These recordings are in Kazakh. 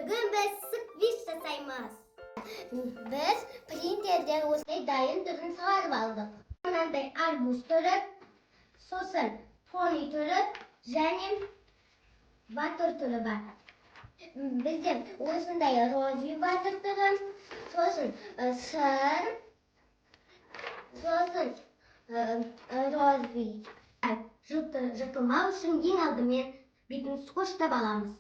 Бүгін біз сквиш жасаймыз. Біз принтерден осындай дайын түрін шығарып алдық. Мынандай арбуз түрі, сосын пони түрі және батыр түрі бар. Бізде осындай розовый батыр түрі, сосын сыр, сосын розовый. Жыртылмау үшін ең алдымен бетін скотчтап аламыз.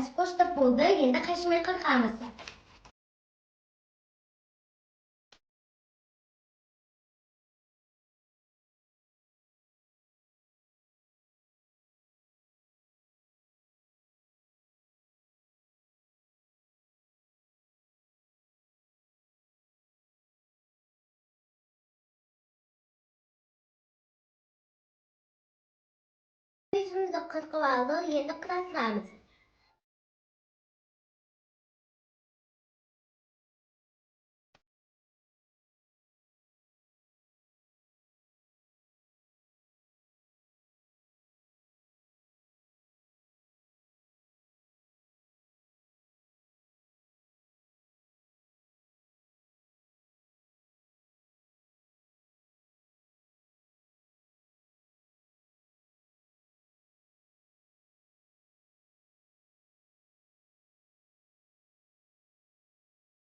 Скотчтап болды, енді қайшымен қырқамыз. Жүзімізді қырқып алдық, енді құрастырамыз.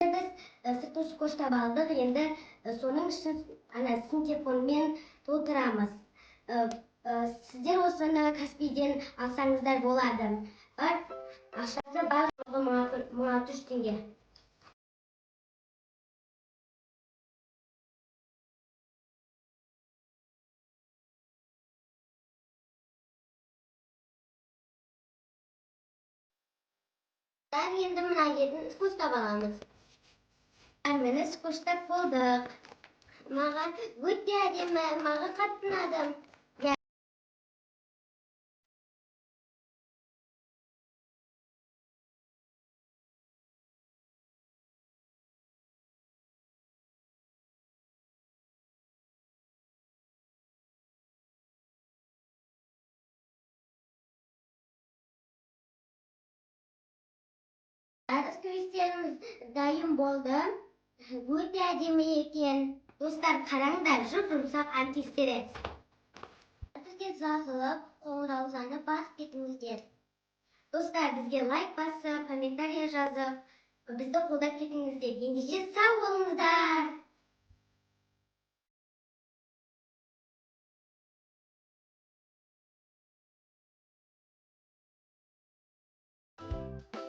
Біз сыртын скотчтап алдық, енді соның ішін ана синтепонмен толтырамыз. Сіздер осыны Каспийден алсаңыздар болады. Бар, ақшасы бар, 1600 теңге. Енді мына жерін скотчтап аламыз. Міне скотчтап болдық. Маған өте әдемі, маған қатты ұнады. Сквиштеріміз дайын болды. Өте әдемі екен. Достар, қараңдар, жұп-жұмсақ антистресс. Бізге жазылып, қоңыраушаны басып кетіңіздер. Достар, бізге лайк басып, комментарий жазып, бізді қолдап кетіңіздер. Ендеше сау болыңыздар.